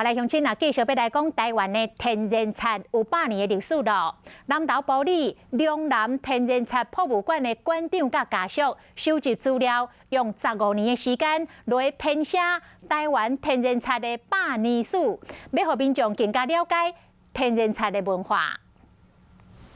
好來，鄉親啊，繼續欲來講台灣的天然賊有百年的歷史囉。南投埔里龍南天然賊博物館的館長佮家屬收集資料，用15年的時間來編寫台灣天然賊的百年史，欲予民眾更加了解天然賊的文化。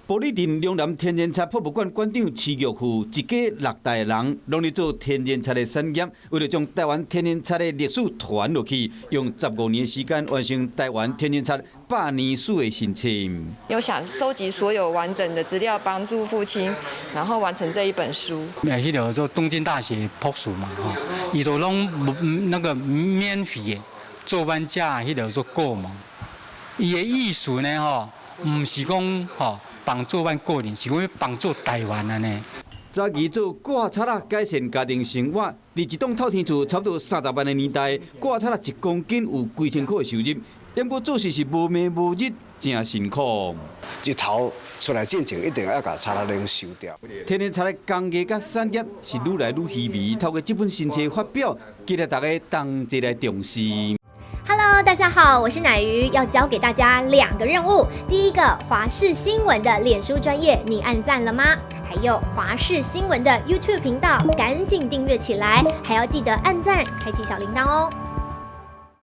埔里鎮龍南天然賊博物館館長徐玉富一家六代人，攏咧做天然賊的產業，為著將台灣天然賊的歷史傳落去，用十五年時間完成台灣天然賊百年史的申請。有想收集所有完整的資料，幫助父親，然後完成這一本書。彼个做東京大學博士嘛，吼，伊都攏那個免費的做阮遮彼个做顧問。伊的意思呢，吼，毋是講吼，幫助阮個人，是講欲幫助台灣按呢。早期做割賊仔改善家庭生活，佇一棟透天厝差不多30萬的年代，割賊仔1公斤有幾千塊的收入。不過做事是無暝無日，誠辛苦。日頭出來進前，一定愛共賊仔拎收掉。天然賊的工藝佮產業是愈來愈稀微，透過這本新冊發表，期待大家同齊來重視。 Hello，大家好，我是乃瑜，要交給大家兩個任務。第一個，華視新聞的臉書專頁，你按讚了嗎？還有華視新聞的 YouTube 頻道，趕緊訂閱起來，還要記得按讚，開啟小鈴鐺哦。